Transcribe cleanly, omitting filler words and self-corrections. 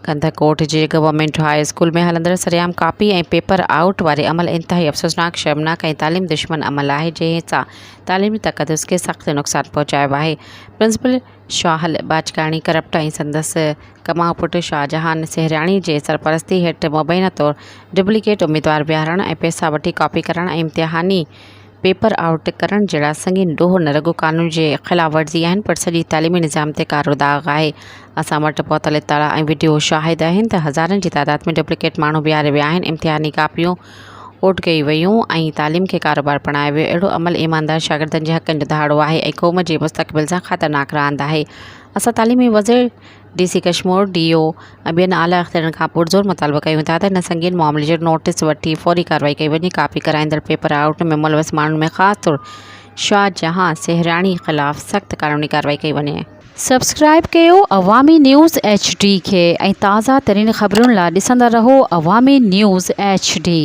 ڪنڌڪوٽ جي government high school ۾ هلندڙ سرعام ڪاپي ۽ پيپر آئوٽ واري عمل انتهائي افسوسناڪ، شرمناڪ ۽ تعليم دشمن عمل آهي، جنهن سان تعليمي تقدس کي سخت نقصان پهچايو آهي. پرنسپل شاهل باجڪاڻي ڪرپٽ ۽ سندس ڪمائو پٽ شاهجهان سهرياڻي جي سرپرستي هيٺ مبينا طور ڊپليڪيٽ اميدوار بيهارڻ ۽ پئسا وٺي ڪاپي ڪرڻ ۽ امتحاني پيپر آئوٽ ڪرڻ جهڙا سنگين ڏوهه نه رڳو قانون جي خلاف ورزي آهن پر سڄي تعليمي نظام تي ڪارو داغ آهي. اسان وٽ پهتل اطلاع ۽ وڊيو شاهد آهن ته هزارن جي تعداد ۾ ڊپليڪيٽ ماڻهو بيهاريا ويا آهن، امتحاني ڪاپيون اوٽ ڪئي ويون ۽ تعليم کي ڪاروبار بڻايو ويو. اهڙو عمل ايماندار شاگردن جي حقن جو ڌاڙو آهي ۽ قوم جي مستقبل سان خطرناڪ راند آهي. اسان تعليمي وزير D C Kashmore, D O ۽ ٻين اعليٰ اختيارين کان پرزور مطالبو ڪيون ٿا ته هن سنگين معاملي جو نوٽيس وٺي فوري ڪارروائي ڪئي وڃي، ڪاپي ڪرائيندڙ پيپر آئوٽ ۾ ملوث ماڻهن ۾ خاص طور شاهجهان سهراڻي خلاف سخت قانوني ڪارروائي ڪئي وڃي. سبسڪرائيب ڪيو عوامي نيوز ايڇ ڊي کي ۽ تازه ترين خبرن لا ڏسندا رهو عوامي نيوز ايڇ ڊي.